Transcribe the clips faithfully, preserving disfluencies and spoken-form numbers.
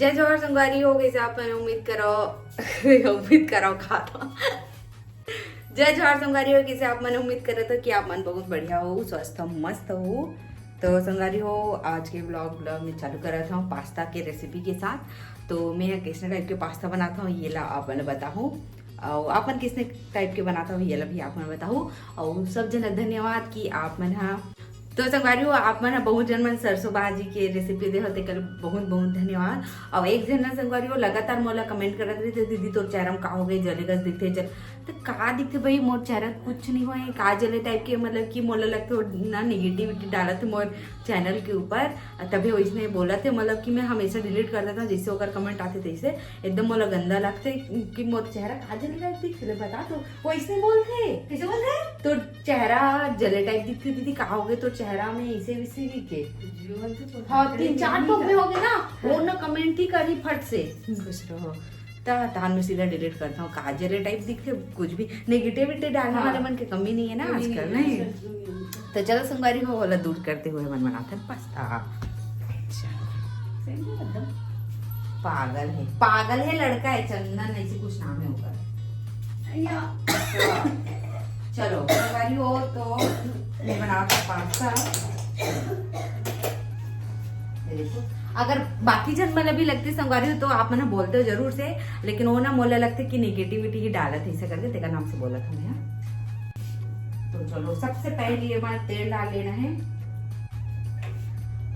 जय जोहार संगवारी हो, कइसे आप मन उम्मीद करो उम्मीद करो खाता। जय जोहार संगवारी हो, कइसे आप मन उम्मीद करत हो कि आप मन बहुत बढ़िया हो, स्वस्थ हो, मस्त हो। तो संगवारी हो, आज के ब्लॉग ब्लॉग में चालू करत हूँ पास्ता के रेसिपी के साथ। तो मैं कइसने टाइप के पास्ता बनाता हूँ, ये ला आप मन बताहूँ, और आप मन कइसने टाइप के बनाता हूँ, ये ला भी आप मन बताहूँ। और सब जन धन्यवाद कि आप मन हा तो संगवारी हो, आप मन ह बहुत जन मन सरसों भाजी के रेसिपी दे हो, तेकर बहुत बहुत धन्यवाद। और एक जन ना संगवारी हो लगातार मोला कमेंट करत रहिथे, "दीदी तोर चेहरा में का हो गए, जले कस दिखथे, जल।" तो का दिखथे भाई, मोर चेहरा कुछ नहीं होए, का जले टाइप के, मतलब कि मोला लगथे ना नेगेटिविटी डालत हे मोर चैनल के ऊपर, तभी वैसने बोलत हे, मतलब कि मैं हमेशा डिलीट कर देता हूँ, जैसे ओकर कमेंट आथे तैसे एकदम मोला गंदा लगथे कि मोर चेहरा का जले टाइप दिखथे, बता तो। वैसने बोलथे, कैसे बोलथे? तो चेहरा जले टाइप दिखथे दीदी, का हो गए तोर चेहरा में ऐसे वैसे ही के? हाँ, तीन चार ठो में हो गए ना, वो ना कमेंट ही करी फट से। खुश रहो। त तहान में सीधा डिलीट करता हूँ, का जले टाइप दिखथे, कुछ भी नेगेटिविटी डालने हाँ। वाले मन के कमी नहीं है ना आजकल, नहीं? तो चलो संगवारी हो, ओला दूर करते हुए मन बनाते हैं पास्ता। अच्छा। सही में एकदम पागल है, पागल है लड़का है, चंदन ऐसे कुछ नाम है ओकर। या। चलो, संगवारी हो तो मैं बनावत हूँ पास्ता। ये देखो, अगर बाकी जन मन ला भी लगथे संगवारी हो तो आप मन बोलते हो जरूर से, लेकिन वो ना मोला लगथे कि नेगेटिविटी ही डालत है, ऐसा करके तेकर नाम से बोलत हूँ मैं। तो चलो, सबसे पहले ये बार तेल डाल लेना है।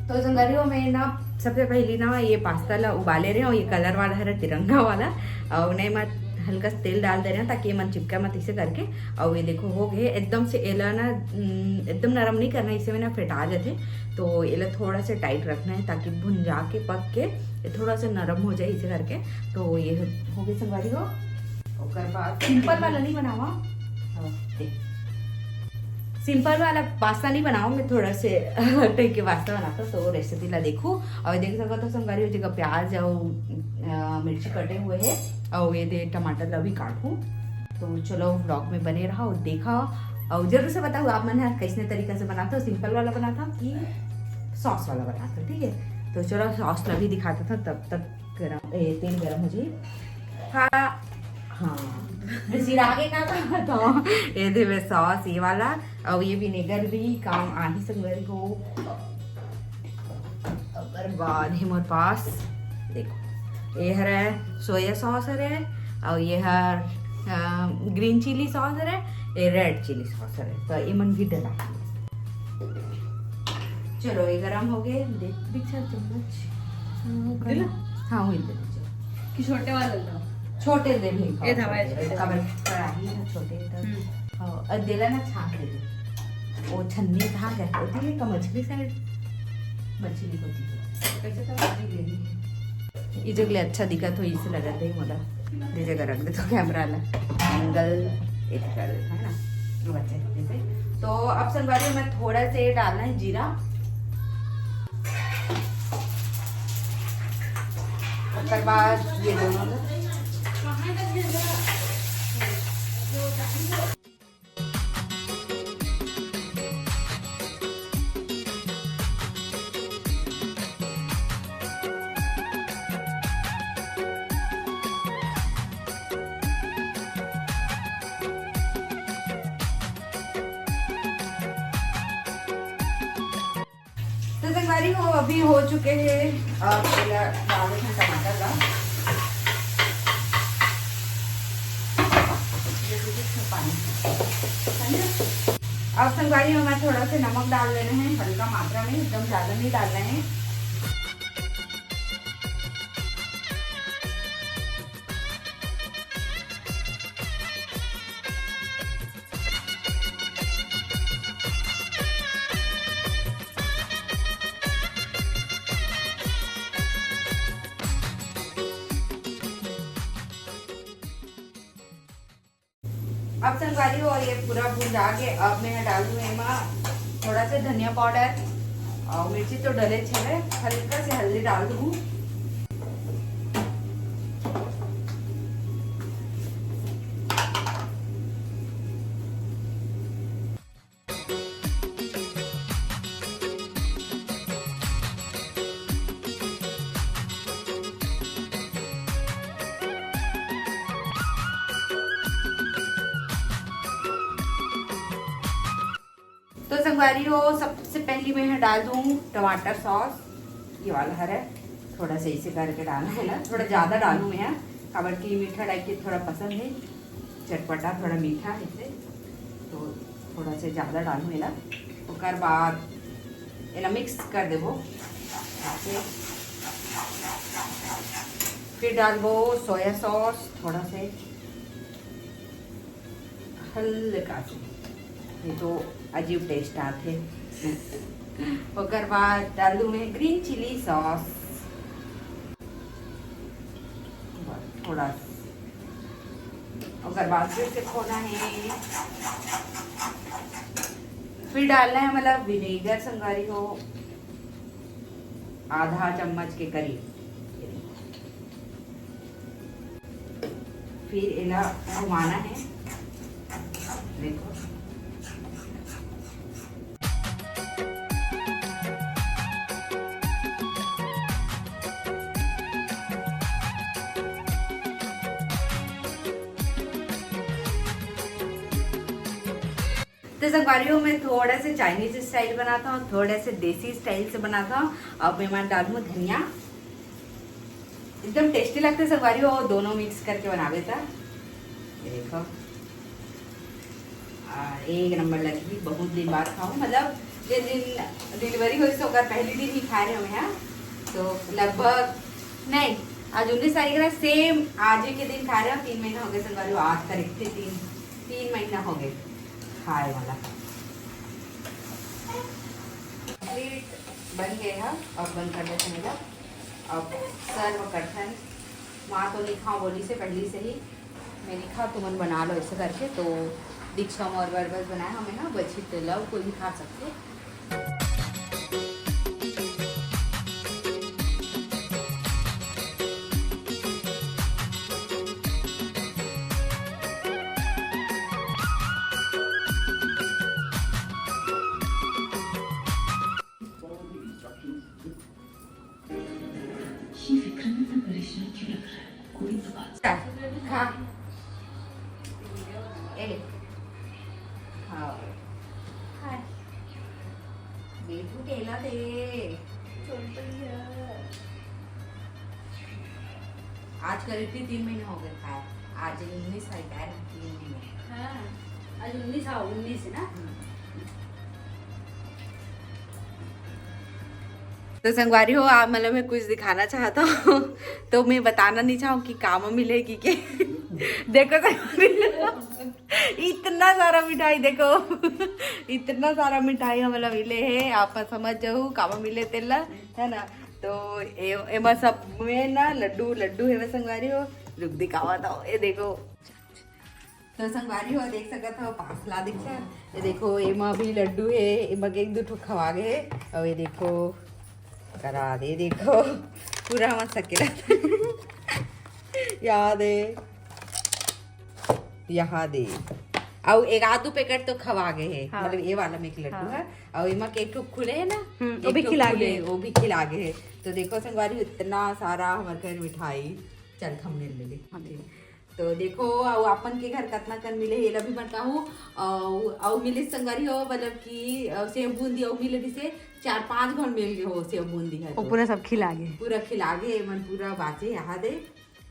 तो संगवारी हो, मैं ना सबसे पहले ना ये पास्ता ला उबाले रहे हूँ, ये कलर वाला हरे तिरंगा वाला, और नहीं मैं हल्का सा तेल डाल दे रहे हैं ताकि ये मन चिपका मत, इसे करके। और ये देखो हो गए एकदम से, एला ना हम्म, एकदम नरम नहीं करना, इसे में ना फेटा जाते, तो एला थोड़ा सा टाइट रखना है ताकि भुंजा के पक के ये थोड़ा सा नरम हो जाए, इसे करके। तो ये हो गए संगवारी हो। ओकर बाद सिंपल वाला नहीं बनावा, हाँ, देख। सिंपल वाला पास्ता नहीं बनाओ, मैं थोड़ा से अलग टाइप के पास्ता बनाता हूँ, तो रेसिपी ला देखो। और देख सको तो संगवारी हो, जगह प्याज और अ, मिर्ची कटे हुए है, और ये दे टमाटर ला भी काटू। तो चलो ब्लॉग में बने रहा और देखा, और जरूर से बताओ आप मन ह कैसने तरीका से बनाता हो, सिंपल वाला बनाता हो कि सॉस वाला बनाता हो, ठीक है? तो चलो सॉस ला भी दिखाता था, तब तक गरम ए, तेल गरम हो जाए। हाँ, हाँ। सिरागे का था तो ये दे मैं सॉस ये वाला, और ये विनेगर भी काम आही संगवारी हो। ओकर बाद ही मोर पास देखो, ये हरे सोया सॉस हरे, और ये हर ग्रीन चिली सॉस हरे, ये रेड चिली सॉस हरे, तो ये मन भी डला। चलो, ये गरम हो गए, देख, दिख सकते हो चम्मच। दिला? हाँ, वही दे दीजिए। कि छोटे वाला लो? छोटे दे भी ये था भाई, छोटे। कवर कढ़ाई है छोटे तो। हम्म। हाँ, और देला ना छान दे दे। वो छन्नी कहाँ गए? होती है का मछली साइड? मछली होती है। कैसे तो मछली ले ली है। ये जो ले अच्छा दिखा तो इसे लगा दे मोला। दे जगह रख दे तो कैमरा ला। एंगल एक कर दे, है ना? वो अच्छा है, जैसे। तो अब संगवारी में थोड़ा से डालना है जीरा। ओकर बाद ये दोनों तो संगवारी हो, अभी हो चुके हैं। अब एला डाल देते हैं टमाटर ला। ये देखिए, इसमें पानी है ना। अब संगवारी हो, मैं थोड़ा सा नमक डाल लेना है, हल्का मात्रा में, एकदम ज्यादा नहीं डालना है। अब संगवारी हो, ये पूरा भुंजा के अब मैं डालू एमा थोड़ा सा धनिया पाउडर और मिर्ची तो डले छे, हल्का से हल्दी डाल दूँ। तो संगवारी हो, सबसे पहली मैं यहाँ डाल दूँ टमाटर सॉस। ये वाला हरे, थोड़ा सा इसे करके डालना है ना, थोड़ा ज़्यादा डालूँ मैं यहाँ, काबर कि मीठा टाइप के थोड़ा पसंद है, चटपटा थोड़ा मीठा है इसे, तो थोड़ा सा ज़्यादा डालूँ है ना। ओकर बाद एला मिक्स कर देबो। फिर डालबो सोया सॉस थोड़ा से, हल्का से, नहीं तो अजीब टेस्ट आथे। ओकर बाद डाल दूँ मैं ग्रीन चिली सॉस, बस थोड़ा सा। ओकर बाद फिर से खोना है, फिर डालना है मतलब विनेगर संगवारी हो, आधा चम्मच के करीब। फिर एला घुमाना है, देखो। तो संगवारी हो, मैं थोड़ा से चाइनीज स्टाइल बनाता हूँ, थोड़ा से देसी स्टाइल से बनाता हूँ। अब मैं डालूँ धनिया, एकदम टेस्टी लगता है संगवारी हो, दोनों मिक्स करके बनावे था। ये देखो, आ, एक नंबर लगी, बहुत दिन बाद खाऊँ, मतलब जिस दिन डिलीवरी हुई, तो ओकर पहली दिन ही खा रहे हो यहाँ। तो लगभग नहीं, आज उन्नीस तारीख है, सेम आज ही के दिन खा रहे हो। तीन महीना हो गया संगवारी हो, आज करेक्ट थे तीन, तीन महीना हो गए खाए वाला। कंप्लीट बन गए हैं, अब बंद कर देते हैं इला। अब सर्व करथन। माँ तो नहीं खाओ बोली से पहली से ही, मैं नहीं खा, तुमन बना लो ऐसे करके। तो दीक्षा और बरबस बनाए हमें ना, बची तो लव कोई भी खा सकते। ये विक्रम इतना परेशान क्यों लग रहा है? कोई तो बात। खा। ए। हाँ। खा। बेटू केला दे। छोड़ तो दिया। आज करीब भी तीन महीने हो गए खाए। आज उन्नीस तारीख है ना, तीन महीने। हाँ, आज उन्नीस, हाँ, उन्नीस है ना? हम्म। तो संगवारी हो, आप मतलब मैं कुछ दिखाना चाहता हूँ तो मैं बताना नहीं चाहूँ कि काम मिलेगी के। देखो संगवारी हो, इतना सारा मिठाई देखो, इतना सारा मिठाई हमला मिले है, आप समझ जाओ काम मिले तेला, है ना। तो ए-, एमा सब में ना लड्डू, लड्डू है संगवारी हो, रुक दिखावा था, ये देखो। तो संगवारी हो, देख सकत हो, पास ला दिखा। ये देखो, एमा भी लड्डू है, एमा के एक दो ठो खवा गए है। और ये देखो, करा दे, देखो, पूरा हमर सकेला। याद है, यहाँ दे। और एक आधो पैकेट तो खवा गए है, हाँ। मतलब ये वाला में एक लड्डू हाँ। है। और एमा के एक ठो खुले है ना, हम्म, वो एक भी ठो खिला खुले, गए। वो भी खिला गए है। तो देखो संगवारी, इतना सारा हमारे घर मिठाई। चल, थंबनेल ले ले। हाँ, ले। तो देखो, अउ अपन के घर कतना कन मिले, एला भी बताहूँ। अउ, अउ मिले संगवारी हो, मतलब कि, अ, सेव बूंदी अउ मिले, जैसे चार पांच घर मिल गए हो सेव बूंदी है वो तो। पूरा सब खिला गए। पूरा खिला गए, मन पूरा बाचे यहाँ दे।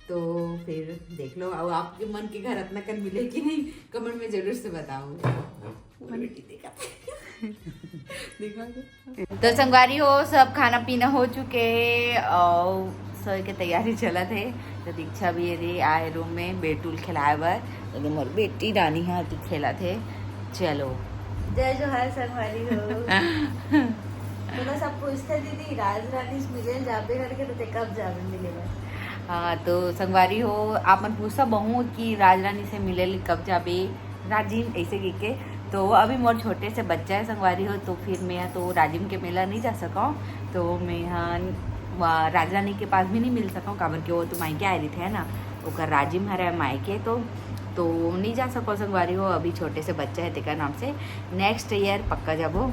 तो फिर देख लो, अउ आपके मन के घर अतना कन मिले कि नहीं, कमेंट में जरूर से बताओ। मोर बेटी देखा। देखा तो। तो संगवारी हो, सब खाना पीना हो चुके है और सोए के तैयारी चलत है। तो दीक्षा भी ये दे आए रूम में बेटुल खिलाए बर। तो मोर बेटी रानी हा तो खेलत है। चलो। जय जोहार संगवारी हो। तो सब पूछते दीदी, राज रानी से मिले जाबे करके, तो ते कब जाबे मिले बर? हाँ, तो संगवारी हो, आप मन पूछता बहुत कि राज रानी से मिले ले कब जाबे राजिम, ऐसे कह के। तो अभी मोर छोटे से बच्चा है संगवारी हो, तो फिर मैं तो राजिम के मेला नहीं जा सकूँ। तो मैं ह-, वहाँ राज रानी के पास भी नहीं मिल सकूँ, काबर के वो तो मायके आए रही थे, है ना, ओकर राजिम हरे मायके, तो, तो नहीं जा सकूँ संगवारी हो। अभी छोटे से बच्चा है, तेकर नाम से नेक्स्ट ईयर पक्का जाबो।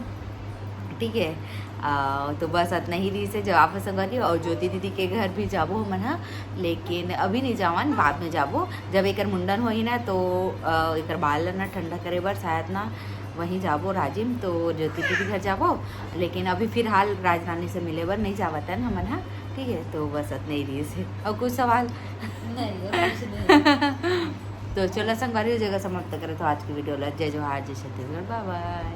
ठीक है, आ, तो बस अतना ही रहिस हे, जवाब संगवारी हो। और ज्योति दीदी के घर भी जाबो हमन ह, लेकिन अभी नहीं जावन, बाद में जाबो। जब एकर मुंडन होही ना, तो आ, एकर बाल ला ना ठंडा करे बर शायद ना वहीं जाबो राजिम, तो ज्योति दीदी घर जाबो। लेकिन अभी फिलहाल राजरानी से मिले बर नहीं जावत हन हमन ह, ठीक है। तो बस अतना ही रहिस हे। और कुछ सवाल? नहीं, और कुछ नहीं। तो चलो संगवारी हो, जगह समाप्त करे तो आज की वीडियो ला। जय जोहार, जय छत्तीसगढ़, बाय बाय।